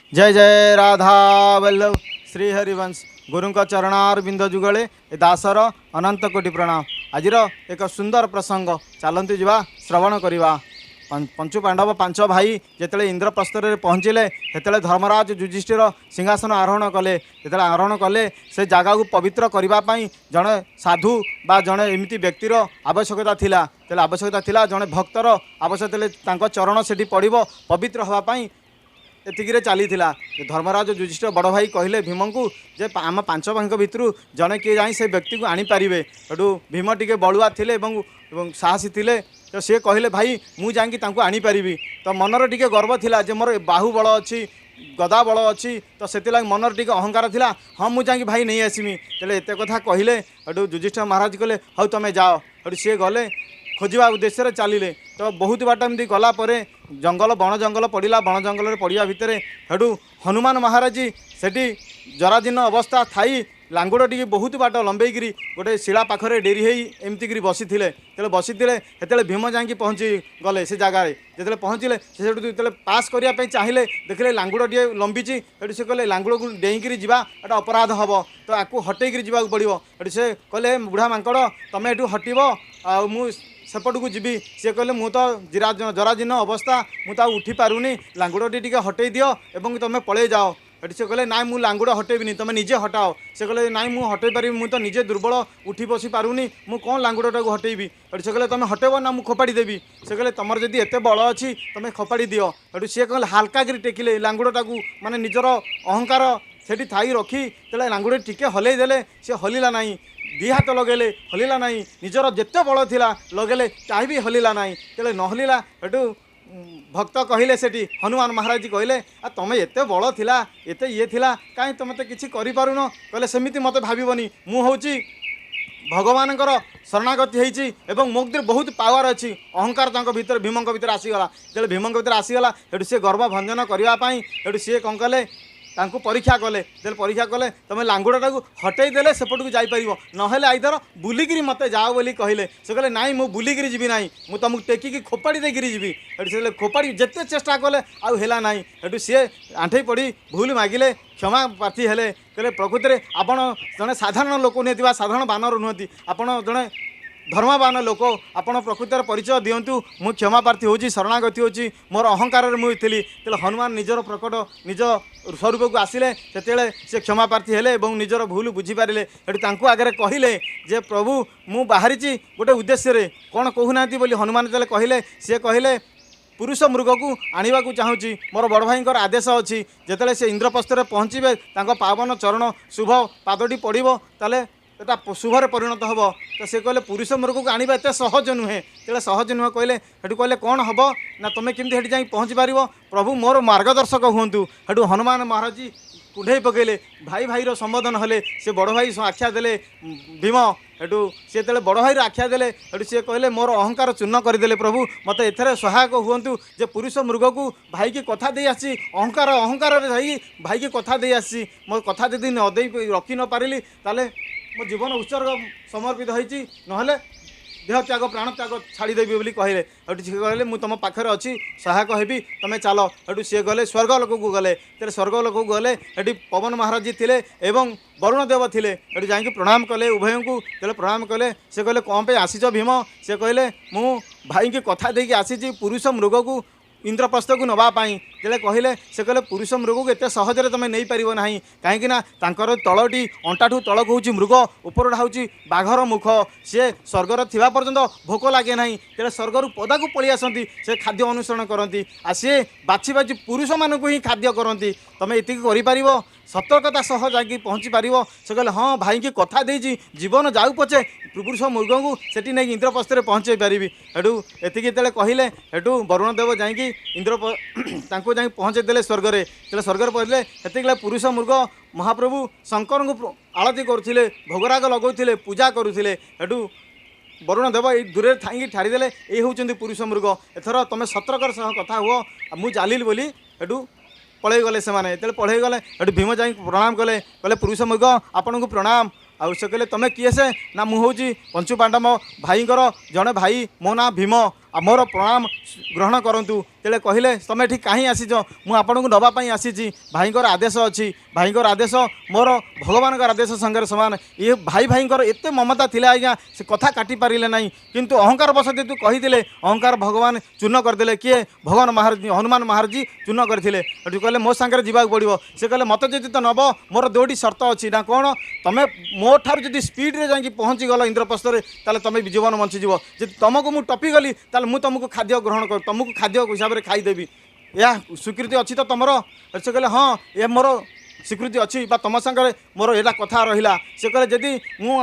ଜୟ ଜୟ ରାଧା ବଲ୍ଲଭ ଶ୍ରୀ ହରିବଂଶ। ଗୁରୁଙ୍କ ଚରଣାରବିନ୍ଦ ଯୁଗଳେ ଏ ଦାସର ଅନନ୍ତ କୋଟି ପ୍ରଣାମ। ଆଜିର ଏକ ସୁନ୍ଦର ପ୍ରସଙ୍ଗ, ଚାଲନ୍ତୁ ଯିବା ଶ୍ରବଣ କରିବା। ପଞ୍ଚୁ ପାଣ୍ଡବ ପାଞ୍ଚ ଭାଇ ଯେତେବେଳେ ଇନ୍ଦ୍ରପ୍ରସ୍ଥରେ ପହଞ୍ଚିଲେ, ସେତେବେଳେ ଧର୍ମରାଜ ଯୁଧିଷ୍ଠିର ସିଂହାସନ ଆରୋହଣ କଲେ। ଯେତେବେଳେ ଆରୋହଣ କଲେ, ସେ ଜାଗାକୁ ପବିତ୍ର କରିବା ପାଇଁ ଜଣେ ସାଧୁ ବା ଜଣେ ଏମିତି ବ୍ୟକ୍ତିର ଆବଶ୍ୟକତା ଥିଲା। ତେବେ ଆବଶ୍ୟକତା ଥିଲା ଜଣେ ଭକ୍ତର ଆବଶ୍ୟକତା ଥିଲେ, ତାଙ୍କ ଚରଣ ସେଠି ପଡ଼ିବ ପବିତ୍ର ହେବା ପାଇଁ। ଏତିକିରେ ଚାଲିଥିଲା। ଧର୍ମରାଜ ଯୁଧିଷ୍ଠିର ବଡ଼ ଭାଇ କହିଲେ ଭୀମଙ୍କୁ ଯେ ଆମ ପାଞ୍ଚ ଭାଇଙ୍କ ଭିତରୁ ଜଣେ କିଏ ଯାଇ ସେ ବ୍ୟକ୍ତିକୁ ଆଣିପାରିବେ? ସେଠୁ ଭୀମ ଟିକେ ବଳୁଆ ଥିଲେ ଏବଂ ସାହସୀ ଥିଲେ, ତ ସିଏ କହିଲେ, ଭାଇ, ମୁଁ ଯାଇକି ତାଙ୍କୁ ଆଣିପାରିବି। ତ ମନରେ ଟିକେ ଗର୍ବ ଥିଲା ଯେ ମୋର ବାହୁ ବଳ ଅଛି, ଗଦା ବଳ ଅଛି, ତ ସେଥିଲାଗି ମନରେ ଟିକେ ଅହଙ୍କାର ଥିଲା। ହଁ, ମୁଁ ଯାଇକି ଭାଇ ନେଇ ଆସିମି। ହେଲେ ଏତେ କଥା କହିଲେ। ସେଠୁ ଯୁଧିଷ୍ଠିର ମହାରାଜ କହିଲେ, ହଉ ତମେ ଯାଅ। ସେଠୁ ସିଏ ଗଲେ, ଖୋଜିବା ଉଦ୍ଦେଶ୍ୟରେ ଚାଲିଲେ। ତ ବହୁତ ବାଟ ଏମିତି ଗଲା ପରେ ଜଙ୍ଗଲ, ବଣ ଜଙ୍ଗଲ ପଡ଼ିଲା। ବଣ ଜଙ୍ଗଲରେ ପଡ଼ିବା ଭିତରେ ସେଠୁ ହନୁମାନ ମହାରାଜ ସେଠି ଜରାଜୀର୍ଣ୍ଣ ଅବସ୍ଥା ଥାଇ ଲାଙ୍ଗୁଡ଼ ଟିକେ ବହୁତ ବାଟ ଲମ୍ବେଇକିରି ଗୋଟେ ଶିଳା ପାଖରେ ଡେରି ହେଇ ଏମିତିକିରି ବସିଥିଲେ। ଯେତେବେଳେ ବସିଥିଲେ, ସେତେବେଳେ ଭୀମ ଯାଇକି ପହଞ୍ଚି ଗଲେ ସେ ଜାଗାରେ। ଯେତେବେଳେ ପହଞ୍ଚିଲେ, ସେ ସେଠୁ ଯେତେବେଳେ ପାସ୍ କରିବା ପାଇଁ ଚାହିଁଲେ, ଦେଖିଲେ ଲାଙ୍ଗୁଡ଼ ଟିକେ ଲମ୍ବିଛି। ସେଠୁ ସେ କହିଲେ, ଲାଙ୍ଗୁଡ଼କୁ ଡେଇଁକିରି ଯିବା ଏଟା ଅପରାଧ ହେବ, ତ ଆକୁ ହଟେଇକିରି ଯିବାକୁ ପଡ଼ିବ। ସେଠୁ ସେ କହିଲେ, ବୁଢ଼ା ମାଙ୍କଡ଼, ତମେ ଏଠୁ ହଟିବ ଆଉ ମୁଁ ସେପଟକୁ ଯିବି। ସିଏ କହିଲେ, ମୁଁ ତ ଜରାଜୀର୍ଣ୍ଣ ଅବସ୍ଥା, ମୁଁ ତ ଆଉ ଉଠି ପାରୁନି, ଲାଙ୍ଗୁଡ଼ଟି ଟିକେ ହଟେଇ ଦିଅ ଏବଂ ତୁମେ ପଳେଇ ଯାଅ। ସେଠି ସେ କହିଲେ, ନାଇଁ, ମୁଁ ଲାଙ୍ଗୁଡ଼ ହଟେଇବିନି, ତୁମେ ନିଜେ ହଟାଅ। ସେ କହିଲେ, ନାଇଁ, ମୁଁ ହଟେଇ ପାରିବି, ମୁଁ ତ ନିଜେ ଦୁର୍ବଳ, ଉଠି ବସି ପାରୁନି, ମୁଁ କ'ଣ ଲାଙ୍ଗୁଡ଼ଟାକୁ ହଟେଇବି? ସେଠୁ ସେ କହିଲେ, ତୁମେ ହଟେଇବ ନା ମୁଁ ଖୋପାଡ଼ି ଦେବି? ସେ କହିଲେ, ତୁମର ଯଦି ଏତେ ବଳ ଅଛି, ତୁମେ ଖୋପାଡ଼ି ଦିଅ। ସେଠୁ ସିଏ କହିଲେ, ହାଲକା କରି ଟେକିଲେ ଲାଙ୍ଗୁଡ଼ଟାକୁ, ମାନେ ନିଜର ଅହଙ୍କାର ସେଠି ଥାଇ ରଖି ଯେତେବେଳେ ଲାଙ୍ଗୁଡ଼ ଟିକେ ହଲେଇ ଦେଲେ, ସେ ହଲିଲା ନାହିଁ। ଦୁଇ ହାତ ଲଗେଇଲେ, ହଲିଲା ନାହିଁ। ନିଜର ଯେତେ ବଳ ଥିଲା ଲଗେଇଲେ, ତାହା ବି ହଲିଲା ନାହିଁ। ଯେତେବେଳେ ନ ହଲିଲା, ସେଠୁ ଭକ୍ତ କହିଲେ, ସେଠି ହନୁମାନ ମହାରାଜ କହିଲେ, ଆଉ ତୁମେ ଏତେ ବଳ ଥିଲା, ଏତେ ଇଏ ଥିଲା, କାହିଁ ତୁମେ ତ କିଛି କରିପାରୁନ? କହିଲେ, ସେମିତି ମୋତେ ଭାବିବନି, ମୁଁ ହେଉଛି ଭଗବାନଙ୍କର ଶରଣାଗତି ହେଇଛି ଏବଂ ମୋ ଭିତରେ ବହୁତ ପାୱାର ଅଛି। ଅହଙ୍କାର ତାଙ୍କ ଭିତରେ, ଭୀମଙ୍କ ଭିତରେ ଆସିଗଲା। ଯେତେବେଳେ ଭୀମଙ୍କ ଭିତରେ ଆସିଗଲା, ସେଠୁ ସିଏ ଗର୍ବ ଭଞ୍ଜନ କରିବା ପାଇଁ ସେଠୁ ସିଏ କ'ଣ କଲେ? ତାଙ୍କୁ ପରୀକ୍ଷା କଲେ। ଯେତେବେଳେ ପରୀକ୍ଷା କଲେ, ତୁମେ ଲାଙ୍ଗୁଡ଼ଟାକୁ ହଟେଇ ଦେଲେ ସେପଟକୁ ଯାଇପାରିବ, ନହେଲେ ଆଇଦର ବୁଲିକିରି ମୋତେ ଯାଅ ବୋଲି କହିଲେ। ସେ କହିଲେ, ନାଇଁ, ମୁଁ ବୁଲିକିରି ଯିବି ନାହିଁ, ମୁଁ ତୁମକୁ ଟେକିକି ଖୋପାଡ଼ି ଦେଇକିରି ଯିବି। ସେଠୁ ସେ ଖୋପାଡ଼ି ଯେତେ ଚେଷ୍ଟା କଲେ, ଆଉ ହେଲା ନାହିଁ। ସେଠୁ ସିଏ ଆଣ୍ଠେଇ ପଡ଼ି ଭୁଲ ମାଗିଲେ, କ୍ଷମା ପ୍ରାର୍ଥୀ ହେଲେ। କହିଲେ, ପ୍ରକୃତରେ ଆପଣ ଜଣେ ସାଧାରଣ ଲୋକ ନୁହନ୍ତି ବା ସାଧାରଣ ବାନର ନୁହନ୍ତି, ଆପଣ ଜଣେ ଧର୍ମବାନ ଲୋକ। ଆପଣ ପ୍ରକୃତରେ ପରିଚୟ ଦିଅନ୍ତୁ, ମୁଁ କ୍ଷମା ପ୍ରାର୍ଥୀ ହେଉଛି, ଶରଣାଗତି ହେଉଛି, ମୋର ଅହଙ୍କାରରେ ମୁଁ ଥିଲି। ତେବେ ହନୁମାନ ନିଜର ପ୍ରକଟ ନିଜ ସ୍ୱରୂପକୁ ଆସିଲେ। ସେତେବେଳେ ସେ କ୍ଷମା ପ୍ରାର୍ଥୀ ହେଲେ ଏବଂ ନିଜର ଭୁଲ ବୁଝିପାରିଲେ। ସେଠୁ ତାଙ୍କୁ ଆଗରେ କହିଲେ ଯେ ପ୍ରଭୁ, ମୁଁ ବାହାରିଛି ଗୋଟେ ଉଦ୍ଦେଶ୍ୟରେ, କ'ଣ କହୁନାହାନ୍ତି ବୋଲି ହନୁମାନ ଯେତେବେଳେ କହିଲେ, ସିଏ କହିଲେ, ପୁରୁଷ ମୃଗକୁ ଆଣିବାକୁ ଚାହୁଁଛି। ମୋର ବଡ଼ ଭାଇଙ୍କର ଆଦେଶ ଅଛି, ଯେତେବେଳେ ସେ ଇନ୍ଦ୍ରପ୍ରସ୍ଥରେ ପହଞ୍ଚିବେ, ତାଙ୍କ ପାବନ ଚରଣ ଶୁଭ ପାଦଟି ପଡ଼ିବ, ତାହେଲେ ଏଟା ଶୁଭରେ ପରିଣତ ହେବ। ତ ସେ କହିଲେ, ପୁରୁଷ ମୃଗକୁ ଆଣିବା ଏତେ ସହଜ ନୁହେଁ। ଯେତେବେଳେ ସହଜ ନୁହେଁ କହିଲେ, ସେଠୁ କହିଲେ, କ'ଣ ହେବ ନା ତୁମେ କେମିତି ସେଠି ଯାଇ ପହଞ୍ଚି ପାରିବ? ପ୍ରଭୁ ମୋର ମାର୍ଗଦର୍ଶକ ହୁଅନ୍ତୁ। ସେଠୁ ହନୁମାନ ମହାରାଜ କୁଣ୍ଢେଇ ପକେଇଲେ, ଭାଇ ଭାଇର ସମ୍ବୋଧନ ହେଲେ, ସେ ବଡ଼ ଭାଇ ଆଖ୍ୟା ଦେଲେ ଭୀମ। ସେଠୁ ସେ ଯେତେବେଳେ ବଡ଼ ଭାଇର ଆଖ୍ୟା ଦେଲେ, ସେଠୁ ସିଏ କହିଲେ, ମୋର ଅହଙ୍କାର ଚୂର୍ଣ୍ଣ କରିଦେଲେ ପ୍ରଭୁ, ମୋତେ ଏଥିରେ ସହାୟକ ହୁଅନ୍ତୁ ଯେ ପୁରୁଷ ମୃଗକୁ ଭାଇକି କଥା ଦେଇ ଆସିଛି। ଅହଙ୍କାରରେ ଯାଇ ଭାଇକି କଥା ଦେଇ ଆସିଛି। ମୋ କଥା ଯଦି ନ ଦେଇ ରଖି ନ ପାରିଲି, ତାହେଲେ ମୋ ଜୀବନ ଉତ୍ସର୍ଗ ସମର୍ପିତ ହେଇଛି, ନହେଲେ ଦେହ ତ୍ୟାଗ, ପ୍ରାଣ ତ୍ୟାଗ ଛାଡ଼ିଦେବି ବୋଲି କହିଲେ। ସେଠୁ ସିଏ କହିଲେ, ମୁଁ ତୁମ ପାଖରେ ଅଛି, ସହାୟକ ହେବି, ତୁମେ ଚାଲ। ସେଠୁ ସିଏ ଗଲେ, ସ୍ୱର୍ଗ ଲୋକକୁ ଗଲେ। ଯେତେବେଳେ ସ୍ୱର୍ଗ ଲୋକକୁ ଗଲେ, ସେଠି ପବନ ମହାରାଜ ଥିଲେ ଏବଂ ବରୁଣ ଦେବ ଥିଲେ। ସେଠୁ ଯାଇକି ପ୍ରଣାମ କଲେ ଉଭୟଙ୍କୁ। ଯେତେବେଳେ ପ୍ରଣାମ କଲେ, ସେ କହିଲେ, କ'ଣ ପାଇଁ ଆସିଛ ଭୀମ? ସେ କହିଲେ, ମୁଁ ଭାଇକି କଥା ଦେଇକି ଆସିଛି ପୁରୁଷ ମୃଗକୁ ଇନ୍ଦ୍ରପ୍ରସ୍ଥକୁ ନେବା ପାଇଁ। ଯେତେବେଳେ କହିଲେ, ସେ କହିଲେ, ପୁରୁଷ ମୃଗକୁ ଏତେ ସହଜରେ ତୁମେ ନେଇପାରିବ ନାହିଁ, କାହିଁକିନା ତାଙ୍କର ତଳଟି ଅଣ୍ଟାଠୁ ତଳକୁ ହେଉଛି ମୃଗ, ଉପରଟା ହେଉଛି ବାଘର ମୁଖ। ସିଏ ସ୍ୱର୍ଗରେ ଥିବା ପର୍ଯ୍ୟନ୍ତ ଭୋକ ଲାଗେ ନାହିଁ। ଯେତେବେଳେ ସ୍ୱର୍ଗରୁ ପଦାକୁ ପଳେଇ ଆସନ୍ତି, ସେ ଖାଦ୍ୟ ଅନୁସରଣ କରନ୍ତି, ଆଉ ସିଏ ବାଛି ବାଛି ପୁରୁଷମାନଙ୍କୁ ହିଁ ଖାଦ୍ୟ କରନ୍ତି। ତୁମେ ଏତିକି କରିପାରିବ? ସତର୍କତା ସହ ଯାଇକି ପହଞ୍ଚି ପାରିବ? ସେ କହିଲେ, ହଁ, ଭାଇକି କଥା ଦେଇଛି, ଜୀବନ ଯାଉ ପଛେ ପୁରୁଷ ମୃଗଙ୍କୁ ସେଠି ନେଇକି ଇନ୍ଦ୍ରପ୍ରସ୍ଥରେ ପହଞ୍ଚେଇ ପାରିବି। ସେଠୁ ଏତିକି ଯେତେବେଳେ କହିଲେ, ସେଠୁ ବରୁଣ ଦେବ ଯାଇକି ଇନ୍ଦ୍ର ତାଙ୍କୁ ଯାଇକି ପହଞ୍ଚେଇ ଦେଲେ ସ୍ୱର୍ଗରେ। ଯେତେବେଳେ ସ୍ୱର୍ଗରେ ପହଞ୍ଚିଲେ, ସେତିକି ପୁରୁଷ ମୃଗ ମହାପ୍ରଭୁ ଶଙ୍କରଙ୍କୁ ଆଳତି କରୁଥିଲେ, ଭୋଗରାଗ ଲଗାଉଥିଲେ, ପୂଜା କରୁଥିଲେ। ସେଠୁ ବରୁଣ ଦେବ ଏଇ ଦୂରରେ ଥାଇକି ଠାରିଦେଲେ, ଏଇ ହେଉଛନ୍ତି ପୁରୁଷ ମୃଗ, ଏଥର ତୁମେ ସତର୍କର ସହ କଥା ହୁଅ, ମୁଁ ଚାଲିଲି ବୋଲି ସେଠୁ ପଳେଇ ଗଲେ ସେମାନେ। ଯେତେବେଳେ ପଳେଇ ଗଲେ, ସେଠୁ ଭୀମ ଯାଇକି ପ୍ରଣାମ କଲେ। କହିଲେ, ପୁରୁଷ ମୃଗ, ଆପଣଙ୍କୁ ପ୍ରଣାମ। ଆଉ ସେ କହିଲେ, ତୁମେ କିଏ? ସେ ନା, ମୁଁ ହେଉଛି ପଞ୍ଚୁ ପାଣ୍ଡବ ଭାଇଙ୍କର ଜଣେ ଭାଇ, ମୋ ନାଁ ଭୀମ। ମୋର ପ୍ରଣାମ ଗ୍ରହଣ କରନ୍ତୁ। ତେବେ କହିଲେ, ତମେ ଏଠି କାହିଁ ଆସିଛ? ମୁଁ ଆପଣଙ୍କୁ ନେବା ପାଇଁ ଆସିଛି। ଭାଇଙ୍କର ଆଦେଶ ଅଛି, ଭାଇଙ୍କର ଆଦେଶ ମୋର ଭଗବାନଙ୍କର ଆଦେଶ ସାଙ୍ଗରେ ସମାନ। ଇଏ ଭାଇ ଭାଇଙ୍କର ଏତେ ମମତା ଥିଲା ଆଜ୍ଞା, ସେ କଥା କାଟି ପାରିଲେ ନାହିଁ। କିନ୍ତୁ ଅହଙ୍କାର ବଶ ଯେହେତୁ କହିଥିଲେ, ଅହଙ୍କାର ଭଗବାନ ଚୂର୍ଣ୍ଣ କରିଦେଲେ। କିଏ? ଭଗବାନ ମହାରାଜ, ହନୁମାନ ମହାରାଜ ଚୂର୍ଣ୍ଣ କରିଥିଲେ। ଏଠୁ କହିଲେ, ମୋ ସାଙ୍ଗରେ ଯିବାକୁ ପଡ଼ିବ। ସେ କହିଲେ, ମୋତେ ଯଦି ତ ନେବ, ମୋର ଦୁଇଟି ସର୍ତ୍ତ ଅଛି। ନା କ'ଣ? ତମେ ମୋ ଠାରୁ ଯଦି ସ୍ପିଡ଼ରେ ଯାଇକି ପହଞ୍ଚିଗଲ ଇନ୍ଦ୍ରପ୍ରସ୍ଥରେ, ତାହେଲେ ତମେ ଜୀବନ ବଞ୍ଚିଯିବ। ଯଦି ତମକୁ ମୁଁ ଟପିଗଲି, ତାହେଲେ ମୁଁ ତମକୁ ଖାଦ୍ୟ ଗ୍ରହଣ କର, ତମକୁ ଖାଦ୍ୟ ହିସାବରେ ଖାଇଦେବି। ଏହା ସ୍ୱୀକୃତି ଅଛି ତ ତମର? ସେ କହିଲେ, ହଁ, ଏ ମୋର ସ୍ୱୀକୃତି ଅଛି ବା ତମ ସାଙ୍ଗରେ ମୋର ଏଇଟା କଥା ରହିଲା। ସେ କହିଲେ, ଯଦି ମୁଁ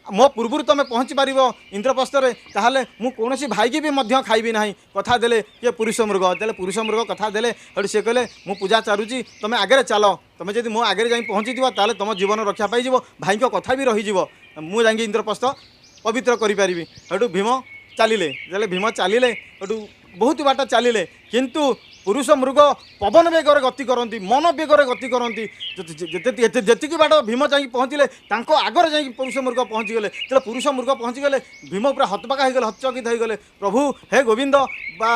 ମୋ ପୂର୍ବରୁ ତୁମେ ପହଞ୍ଚି ପାରିବ ଇନ୍ଦ୍ରପ୍ରସ୍ଥରେ, ତାହେଲେ ମୁଁ କୌଣସି ଭାଇକି ବି ମଧ୍ୟ ଖାଇବି ନାହିଁ। କଥା ଦେଲେ କିଏ? ପୁରୁଷ ମୃଗ ଦେଲେ। ପୁରୁଷ ମୃଗ କଥା ଦେଲେ। ସେଠୁ ସେ କହିଲେ, ମୁଁ ପୂଜା ଚାରୁଛି, ତୁମେ ଆଗରେ ଚାଲ। ତୁମେ ଯଦି ମୋ ଆଗରେ ଯାଇ ପହଞ୍ଚିଯିବ, ତାହେଲେ ତୁମ ଜୀବନ ରକ୍ଷା ପାଇଯିବ, ଭାଇଙ୍କ କଥା ବି ରହିଯିବ, ମୁଁ ଯାଇକି ଇନ୍ଦ୍ରପ୍ରସ୍ଥ ପବିତ୍ର କରିପାରିବି। ସେଠୁ ଭୀମ ଚାଲିଲେ। ଯେତେବେଳେ ଭୀମ ଚାଲିଲେ, ସେଠୁ ବହୁତ ବାଟ ଚାଲିଲେ, କିନ୍ତୁ ପୁରୁଷ ମୃଗ ପବନ ବେଗରେ ଗତି କରନ୍ତି, ମନ ବେଗରେ ଗତି କରନ୍ତି। ଯେତିକି ବାଟ ଭୀମ ଯାଇକି ପହଞ୍ଚିଲେ, ତାଙ୍କ ଆଗରେ ଯାଇକି ପୁରୁଷ ମୃଗ ପହଞ୍ଚିଗଲେ। ଯେତେବେଳେ ପୁରୁଷ ମୃଗ ପହଞ୍ଚିଗଲେ, ଭୀମ ପୁରା ହତବାକା ହେଇଗଲେ, ହତଚକିତ ହେଇଗଲେ। ପ୍ରଭୁ ହେ ଗୋବିନ୍ଦ ବା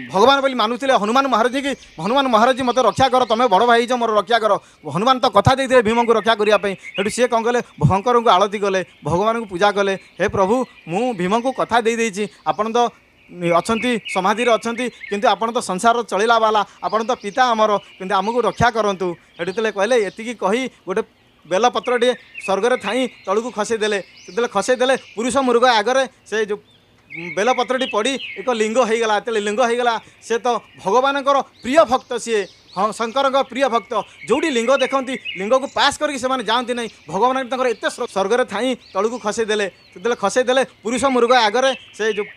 ଭଗବାନ ବୋଲି ମାନୁଥିଲେ ହନୁମାନ ମହାରାଜୀ କି, ହନୁମାନ ମହାରାଜୀ, ମୋତେ ରକ୍ଷା କର, ତମେ ବଡ଼ ଭାଇ ହେଇଛ, ମୋର ରକ୍ଷା କର। ହନୁମାନ ତ କଥା ଦେଇଥିଲେ ଭୀମଙ୍କୁ ରକ୍ଷା କରିବା ପାଇଁ। ସେଠୁ ସିଏ କ'ଣ କଲେ? ଶଙ୍କରଙ୍କୁ ଆଳତି କଲେ, ଭଗବାନଙ୍କୁ ପୂଜା କଲେ। ହେ ପ୍ରଭୁ, ମୁଁ ଭୀମଙ୍କୁ କଥା ଦେଇଦେଇଛି। ଆପଣ ତ ଅଛନ୍ତି, ସମାଧିରେ ଅଛନ୍ତି, କିନ୍ତୁ ଆପଣ ତ ସଂସାର ଚଳିଲା ବାଲା, ଆପଣ ତ ପିତା ଆମର, କିନ୍ତୁ ଆମକୁ ରକ୍ଷା କରନ୍ତୁ। ସେଠୁ ଯେତେବେଳେ କହିଲେ, ଏତିକି କହି ଗୋଟେ ବେଲପତ୍ରଟିଏ ସ୍ୱର୍ଗରେ ଥାଇ ତଳକୁ ଖସେଇ ଦେଲେ। ଯେତେବେଳେ ଖସେଇ ଦେଲେ, ପୁରୁଷ ମୃଗ ଆଗରେ ସେ ଯେଉଁ ବେଲପତ୍ରଟି ପଡ଼ି ଏକ ଲିଙ୍ଗ ହେଇଗଲା। ଯେତେବେଳେ ଲିଙ୍ଗ ହେଇଗଲା, ସେ ତ ଭଗବାନଙ୍କର ପ୍ରିୟ ଭକ୍ତ ସିଏ, ହଁ, ଶଙ୍କରଙ୍କ ପ୍ରିୟ ଭକ୍ତ। ଯେଉଁଠି ଲିଙ୍ଗ ଦେଖନ୍ତି, ଲିଙ୍ଗକୁ ପାସ୍ କରିକି ସେମାନେ ଯାଆନ୍ତି ନାହିଁ। ଭଗବାନ ତାଙ୍କର ଏତେ ସ୍ୱର୍ଗରେ ଥାଇ ତଳକୁ ଖସେଇ ଦେଲେ। ଯେତେବେଳେ ଖସେଇ ଦେଲେ, ପୁରୁଷ ମୃଗ ଆଗରେ ସେ ଯେଉଁ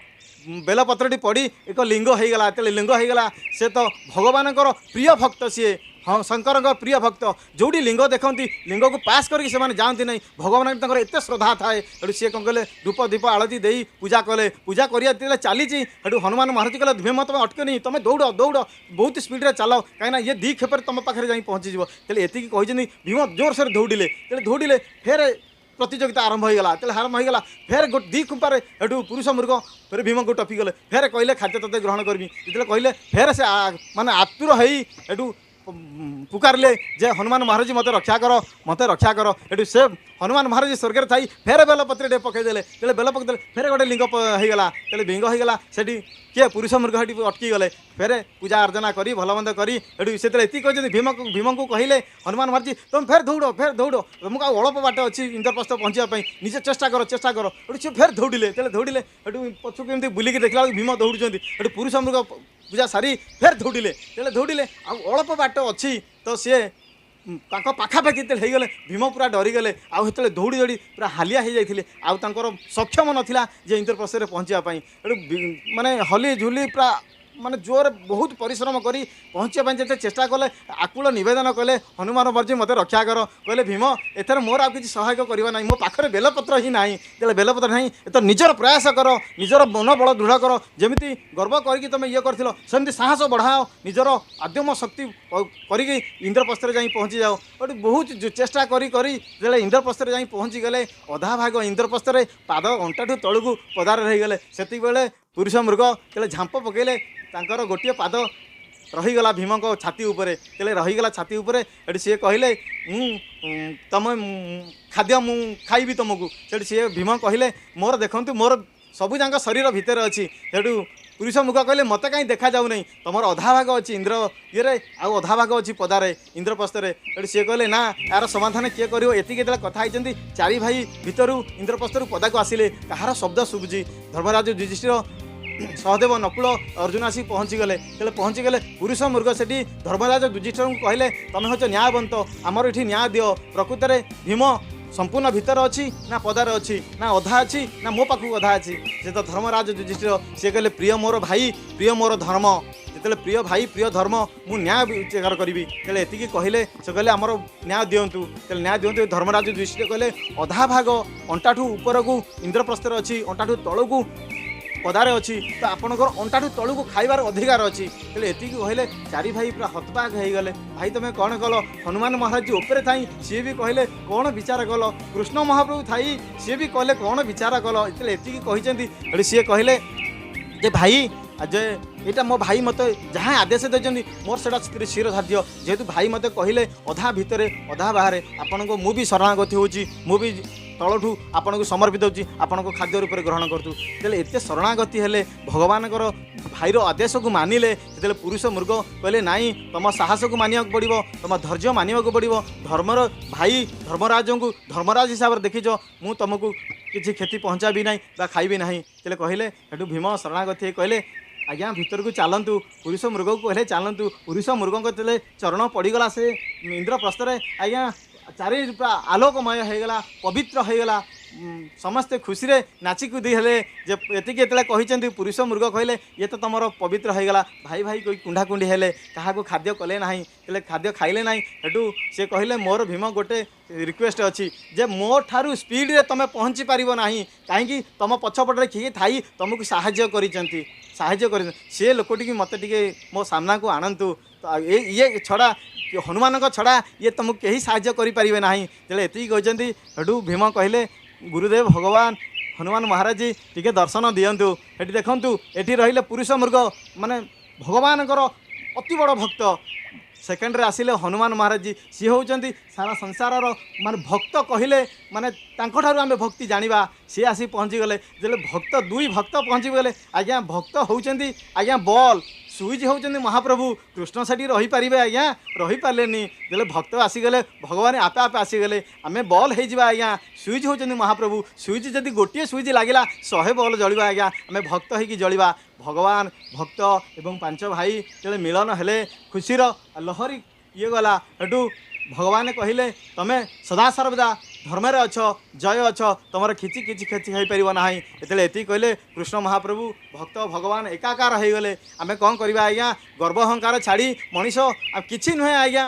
ବେଲପତ୍ରଟି ପଡ଼ି ଏକ ଲିଙ୍ଗ ହେଇଗଲା। ଯେତେବେଳେ ଲିଙ୍ଗ ହେଇଗଲା, ସେ ତ ଭଗବାନଙ୍କର ପ୍ରିୟ ଭକ୍ତ ସିଏ, ହଁ, ଶଙ୍କରଙ୍କ ପ୍ରିୟ ଭକ୍ତ। ଯେଉଁଠି ଲିଙ୍ଗ ଦେଖନ୍ତି, ଲିଙ୍ଗକୁ ପାସ୍ କରିକି ସେମାନେ ଯାଆନ୍ତି ନାହିଁ। ଭଗବାନ ତାଙ୍କର ଏତେ ଶ୍ରଦ୍ଧା ଥାଏ। ସେଠୁ ସିଏ କ'ଣ କଲେ? ଧୂପ ଦୀପ ଆଳତି ଦେଇ ପୂଜା କଲେ। ପୂଜା କରିବା ଯେତେବେଳେ ଚାଲିଛି, ସେଠୁ ହନୁମାନ ମହାରାଜ କହିଲେ, ଭୀମ, ତୁମେ ଅଟକନି, ତୁମେ ଦୌଡ଼, ଦୌଡ଼, ବହୁତ ସ୍ପିଡ଼ରେ ଚାଲ, କାହିଁକିନା ଇଏ ଦୁଇ କ୍ଷେପରେ ତୁମ ପାଖରେ ଯାଇ ପହଞ୍ଚିଯିବ। ତାହେଲେ ଏତିକି କହିଛନ୍ତି, ଭୀମ ଜୋରସୋରରେ ଦୌଡ଼ିଲେ। ଯେତେବେଳେ ଦୌଡ଼ିଲେ, ଫେରେ ପ୍ରତିଯୋଗିତା ଆରମ୍ଭ ହୋଇଗଲା। ଯେତେବେଳେ ଆରମ୍ଭ ହୋଇଗଲା, ଫେର ଦୁଇ ଖୁମ୍ପାରେ ଏଠୁ ପୁରୁଷ ମୃଗ ଫେରେ ଭୀମଙ୍କୁ ଟପିଗଲେ। ଫେରେ କହିଲେ, ଖାଦ୍ୟ ତତେ ଗ୍ରହଣ କରିବି। ଯେତେବେଳେ କହିଲେ, ଫେରେ ସେ ମାନେ ଆତୁର ହେଇ ଏଠୁ ପୁକାରିଲେ ଯେ ହନୁମାନ ମହାରାଜ, ମୋତେ ରକ୍ଷା କର, ମୋତେ ରକ୍ଷା କର। ଏଠୁ ସେ ହନୁମାନ ମହାରାଜ ସ୍ୱର୍ଗରେ ଥାଇ ଫେରେ ବେଲପତ୍ରଟେ ପକାଇଦେଲେ। ଯେତେବେଳେ ବେଲ ପକାଇଦେଲେ, ଫେରେ ଗୋଟେ ଲିଙ୍ଗ ହେଇଗଲା। ଯେତେବେଳେ ଲିଙ୍ଗ ହେଇଗଲା, ସେଠି କିଏ? ପୁରୁଷ ମୃଗ ସେଠି ଅଟକି ଗଲେ। ଫେରେ ପୂଜା ଅର୍ଚ୍ଚନା କରି ଭଲ ମନ୍ଦ କରି ଏଠୁ ସେତେବେଳେ ଏତିକି କହିଛନ୍ତି, ଭୀମଙ୍କୁ କହିଲେ ହନୁମାନ ମହାରାଜ, ତୁମେ ଫେର ଦୌଡ଼, ଫେର ଦୌଡ଼, ତୁମକୁ ଆଉ ଅଳ୍ପ ବାଟ ଅଛି ଇନ୍ଦ୍ରପ୍ରସ୍ଥ ପହଞ୍ଚିବା ପାଇଁ, ନିଜେ ଚେଷ୍ଟା କର, ଚେଷ୍ଟା କର। ଏଠୁ ସେ ଫେର ଦୌଡ଼ିଲେ। ଯେତେବେଳେ ଦୌଡ଼ିଲେ, ଏଠୁ ପଛକୁ ଏମିତି ବୁଲିକି ଦେଖିଲା ବେଳକୁ ଭୀମ ଦୌଡ଼ୁଛନ୍ତି। ଏଠୁ ପୁରୁଷ ମୃଗ ପୂଜା ସାରି ଫେର ଦୌଡ଼ିଲେ। ଯେତେବେଳେ ଦୌଡ଼ିଲେ, ଆଉ ଅଳ୍ପ ବାଟ ଅଛି ତ ସିଏ ତାଙ୍କ ପାଖାପାଖି ଯେତେବେଳେ ହେଇଗଲେ, ଭୀମ ପୁରା ଡରିଗଲେ। ଆଉ ସେତେବେଳେ ଦୌଡ଼ି ଦୌଡ଼ି ପୁରା ହାଲିଆ ହେଇଯାଇଥିଲେ, ଆଉ ତାଙ୍କର ସକ୍ଷମ ନଥିଲା ଯେ ଇନ୍ଦ୍ରପ୍ରସ୍ଥରେ ପହଞ୍ଚିବା ପାଇଁ। ଏଠୁ ମାନେ ହଲି ଝୁଲି ପୁରା ମାନେ ଜୋରରେ ବହୁତ ପରିଶ୍ରମ କରି ପହଞ୍ଚିବା ପାଇଁ ଯେତେ ଚେଷ୍ଟା କଲେ, ଆକୁଳ ନିବେଦନ କଲେ, ହନୁମାନ ବର୍ଜି, ମୋତେ ରକ୍ଷା କର। କହିଲେ, ଭୀମ, ଏଥର ମୋର ଆଉ କିଛି ସହାୟକ କରିବା ନାହିଁ, ମୋ ପାଖରେ ବେଲପତ୍ର ହିଁ ନାହିଁ। ଯେତେବେଳେ ବେଲପତ୍ର ନାହିଁ, ଏତ ନିଜର ପ୍ରୟାସ କର, ନିଜର ମନୋବଳ ଦୃଢ଼ କର। ଯେମିତି ଗର୍ବ କରିକି ତୁମେ ଇଏ କରିଥିଲ, ସେମିତି ସାହସ ବଢ଼ାଅ, ନିଜର ଆଦ୍ୟମ ଶକ୍ତି କରିକି ଇନ୍ଦ୍ରପ୍ରସ୍ଥରେ ଯାଇ ପହଞ୍ଚିଯାଅ। ଏଠୁ ବହୁତ ଚେଷ୍ଟା କରି କରି ଯେତେବେଳେ ଇନ୍ଦ୍ରପ୍ରସ୍ଥରେ ଯାଇ ପହଞ୍ଚିଗଲେ, ଅଧା ଭାଗ ଇନ୍ଦ୍ରପ୍ରସ୍ଥରେ ପାଦ ଅଣ୍ଟାଠୁ ତଳକୁ ପଦାରେ ରହିଗଲେ। ସେତିକିବେଳେ ପୁରୁଷ ମୃଗ ଯେତେବେଳେ ଝାମ୍ପ ପକାଇଲେ, ତାଙ୍କର ଗୋଟିଏ ପାଦ ରହିଗଲା ଭୀମଙ୍କ ଛାତି ଉପରେ। ଯେତେବେଳେ ରହିଗଲା ଛାତି ଉପରେ, ଏଠି ସିଏ କହିଲେ, ମୁଁ ତମ ଖାଦ୍ୟ ମୁଁ ଖାଇବି ତୁମକୁ। ସେଠି ସିଏ ଭୀମ କହିଲେ, ମୋର ଦେଖନ୍ତୁ, ମୋର ସବୁ ଯାକ ଶରୀର ଭିତରେ ଅଛି। ସେଠୁ ପୁରୁଷ ମୁଖ କହିଲେ, ମୋତେ କାହିଁ ଦେଖାଯାଉନାହିଁ? ତୁମର ଅଧା ଭାଗ ଅଛି ଇନ୍ଦ୍ର ଇଏରେ, ଆଉ ଅଧା ଭାଗ ଅଛି ପଦାରେ ଇନ୍ଦ୍ରପ୍ରସ୍ଥରେ। ସେଠୁ ସିଏ କହିଲେ, ନା, ଏହାର ସମାଧାନ କିଏ କରିବ? ଏତିକି ଯେତେବେଳେ କଥା ହେଇଛନ୍ତି, ଚାରି ଭାଇ ଭିତରୁ ଇନ୍ଦ୍ରପ୍ରସ୍ଥରୁ ପଦାକୁ ଆସିଲେ। କାହାର ଶବ୍ଦ ଶୁଭୁଛି? ଧର୍ମରାଜ ଯୁଧିଷ୍ଠିର, ସହଦେବ, ନକୁଳ, ଅର୍ଜୁନ ଆସି ପହଞ୍ଚିଗଲେ। ଯେତେବେଳେ ପହଞ୍ଚିଗଲେ, ପୁରୁଷ ମୃଗ ସେଠି ଧର୍ମରାଜ ଯୁଧିଷ୍ଠିରଙ୍କୁ କହିଲେ, ତମେ ହେଉଛ ନ୍ୟାୟବନ୍ତ, ଆମର ଏଠି ନ୍ୟାୟ ଦିଅ। ପ୍ରକୃତରେ ଭୀମ ସମ୍ପୂର୍ଣ୍ଣ ଭିତରେ ଅଛି ନା ପଦାରେ ଅଛି, ନା ଅଧା ଅଛି, ନା ମୋ ପାଖକୁ ଅଧା ଅଛି? ସେ ତ ଧର୍ମରାଜ ଯୁଧିଷ୍ଠିର, ସିଏ କହିଲେ, ପ୍ରିୟ ମୋର ଭାଇ, ପ୍ରିୟ ମୋର ଧର୍ମ। ଯେତେବେଳେ ପ୍ରିୟ ଭାଇ, ପ୍ରିୟ ଧର୍ମ, ମୁଁ ନ୍ୟାୟ ବିଚାର କରିବି। ଯେତେବେଳେ ଏତିକି କହିଲେ, ସେ କହିଲେ, ଆମର ନ୍ୟାୟ ଦିଅନ୍ତୁ। ଯେତେବେଳେ ନ୍ୟାୟ ଦିଅନ୍ତୁ, ଧର୍ମରାଜ ଯୁଧିଷ୍ଠିର କହିଲେ, ଅଧା ଭାଗ ଅଣ୍ଟାଠୁ ଉପରକୁ ଇନ୍ଦ୍ରପ୍ରସ୍ଥରେ ଅଛି, ଅଣ୍ଟାଠୁ ତଳକୁ ପଦାରେ ଅଛି, ତ ଆପଣଙ୍କର ଅଣ୍ଟାଠୁ ତଳକୁ ଖାଇବାର ଅଧିକାର ଅଛି। ହେଲେ ଏତିକି କହିଲେ, ଚାରି ଭାଇ ପୁରା ହତବାକ ହେଇଗଲେ। ଭାଇ, ତମେ କ'ଣ କଲ? ହନୁମାନ ମହାରାଜ ଉପରେ ଥାଇ ସିଏ ବି କହିଲେ, କ'ଣ ବିଚାର କଲ? କୃଷ୍ଣ ମହାପ୍ରଭୁ ଥାଇ ସିଏ ବି କହିଲେ, କ'ଣ ବିଚାର କଲ? ଯେତେବେଳେ ଏତିକି କହିଛନ୍ତି, ହେଲେ ସିଏ କହିଲେ ଯେ ଭାଇ, ଯେ ଏଇଟା ମୋ ଭାଇ ମୋତେ ଯାହା ଆଦେଶ ଦେଇଛନ୍ତି, ମୋର ସେଇଟା ଶିର ଧାର୍ଯ୍ୟ। ଯେହେତୁ ଭାଇ ମୋତେ କହିଲେ ଅଧା ଭିତରେ ଅଧା ବାହାରେ, ଆପଣଙ୍କୁ ମୁଁ ବି ଶରଣାଗତି ହେଉଛି, ମୁଁ ବି ତଳଠୁ ଆପଣଙ୍କୁ ସମର୍ପିତ ହେଉଛି, ଆପଣଙ୍କ ଖାଦ୍ୟ ରୂପରେ ଗ୍ରହଣ କରୁଛୁ। ଯେତେବେଳେ ଏତେ ଶରଣାଗତି ହେଲେ, ଭଗବାନଙ୍କର ଭାଇର ଆଦେଶକୁ ମାନିଲେ, ଯେତେବେଳେ ପୁରୁଷ ମୃଗ କହିଲେ, ନାଇଁ, ତୁମ ସାହସକୁ ମାନିବାକୁ ପଡ଼ିବ, ତୁମ ଧୈର୍ଯ୍ୟ ମାନିବାକୁ ପଡ଼ିବ, ଧର୍ମର ଭାଇ ଧର୍ମରାଜଙ୍କୁ ଧର୍ମରାଜ ହିସାବରେ ଦେଖିଛ, ମୁଁ ତୁମକୁ କିଛି କ୍ଷତି ପହଞ୍ଚାବି ନାହିଁ ବା ଖାଇବି ନାହିଁ। ଯେତେବେଳେ କହିଲେ, ସେଠୁ ଭୀମ ଶରଣାଗତି ହେଇ କହିଲେ, ଆଜ୍ଞା ଭିତରକୁ ଚାଲନ୍ତୁ। ପୁରୁଷ ମୃଗକୁ କହିଲେ ଚାଲନ୍ତୁ। ପୁରୁଷ ମୃଗଙ୍କ ଯେତେବେଳେ ଚରଣ ପଡ଼ିଗଲା ସେ ଇନ୍ଦ୍ରପ୍ରସ୍ଥରେ ଆଜ୍ଞା, ଚାରି ପୁରା ଆଲୋକମୟ ହେଇଗଲା, ପବିତ୍ର ହେଇଗଲା। ସମସ୍ତେ ଖୁସିରେ ନାଚି କୁଦି ହେଲେ ଯେ ଏତିକି ଯେତେବେଳେ କହିଛନ୍ତି, ପୁରୁଷ ମୃଗ କହିଲେ, ଇଏ ତ ତୁମର ପବିତ୍ର ହେଇଗଲା। ଭାଇ ଭାଇ କହି କୁଣ୍ଢାକୁଣ୍ଢି ହେଲେ, କାହାକୁ ଖାଦ୍ୟ କଲେ ନାହିଁ, ହେଲେ ଖାଦ୍ୟ ଖାଇଲେ ନାହିଁ। ସେଠୁ ସେ କହିଲେ, ମୋର ଭୀମ ଗୋଟେ ରିକ୍ୱେଷ୍ଟ ଅଛି ଯେ ମୋ ଠାରୁ ସ୍ପିଡ଼ରେ ତୁମେ ପହଞ୍ଚି ପାରିବ ନାହିଁ। କାହିଁକି? ତୁମ ପଛପଟରେ କିଏ ଥାଇ ତୁମକୁ ସାହାଯ୍ୟ କରିଛନ୍ତି, ସାହାଯ୍ୟ କରିଛନ୍ତି। ସେ ଲୋକଟିକି ମୋତେ ଟିକେ ମୋ ସାମ୍ନାକୁ ଆଣନ୍ତୁ। ତ ଏ ଇଏ ଛଡ଼ା, ହନୁମାନଙ୍କ ଛଡ଼ା ଇଏ ତୁମକୁ କେହି ସାହାଯ୍ୟ କରିପାରିବେ ନାହିଁ। ଯେତେବେଳେ ଏତିକି କହିଛନ୍ତି, ସେଠୁ ଭୀମ କହିଲେ, ଗୁରୁଦେବ ଭଗବାନ ହନୁମାନ ମହାରାଜ ଟିକେ ଦର୍ଶନ ଦିଅନ୍ତୁ। ସେଠି ଦେଖନ୍ତୁ, ଏଠି ରହିଲେ ପୁରୁଷ ମୃଗ, ମାନେ ଭଗବାନଙ୍କର ଅତି ବଡ଼ ଭକ୍ତ। ସେକେଣ୍ଡରେ ଆସିଲେ ହନୁମାନ ମହାରାଜ, ସିଏ ହେଉଛନ୍ତି ସାରା ସଂସାରର ମାନେ ଭକ୍ତ କହିଲେ ମାନେ ତାଙ୍କଠାରୁ ଆମେ ଭକ୍ତି ଜାଣିବା। ସିଏ ଆସି ପହଞ୍ଚିଗଲେ। ଯେତେବେଳେ ଭକ୍ତ, ଦୁଇ ଭକ୍ତ ପହଞ୍ଚିଗଲେ ଆଜ୍ଞା, ଭକ୍ତ ହେଉଛନ୍ତି ଆଜ୍ଞା ବଲ୍, ସୁଇଚ୍ ହେଉଛନ୍ତି ମହାପ୍ରଭୁ କୃଷ୍ଣ। ସେଠି ରହିପାରିବେ ଆଜ୍ଞା? ରହିପାରିଲେନି। ଯେତେବେଳେ ଭକ୍ତ ଆସିଗଲେ, ଭଗବାନ ଆପେ ଆପେ ଆସିଗଲେ। ଆମେ ବଲ୍ ହେଇଯିବା ଆଜ୍ଞା, ସୁଇଚ୍ ହେଉଛନ୍ତି ମହାପ୍ରଭୁ। ସୁଇଚ୍ ଯଦି ଗୋଟିଏ ସୁଇଚ୍ ଲାଗିଲା, 100 ବଲ୍ ଜଳିବ ଆଜ୍ଞା। ଆମେ ଭକ୍ତ ହେଇକି ଜଳିବା। ଭଗବାନ, ଭକ୍ତ ଏବଂ ପାଞ୍ଚ ଭାଇ ଯେତେବେଳେ ମିଳନ ହେଲେ, ଖୁସିର ଲହରୀ ଇଏ ଗଲା। ସେଠୁ ଭଗବାନ କହିଲେ, ତମେ ସଦାସର୍ବଦା ଧର୍ମରେ ଅଛ, ଜୟ ଅଛ, ତୁମର କିଛି କିଛି କ୍ଷତି ହେଇପାରିବ ନାହିଁ। ଯେତେବେଳେ ଏତିକି କହିଲେ କୃଷ୍ଣ ମହାପ୍ରଭୁ, ଭକ୍ତ ଭଗବାନ ଏକାକାର ହେଇଗଲେ। ଆମେ କ'ଣ କରିବା ଆଜ୍ଞା? ଗର୍ବ ଅହଙ୍କାର ଛାଡ଼ି ମଣିଷ ଆଉ କିଛି ନୁହେଁ ଆଜ୍ଞା।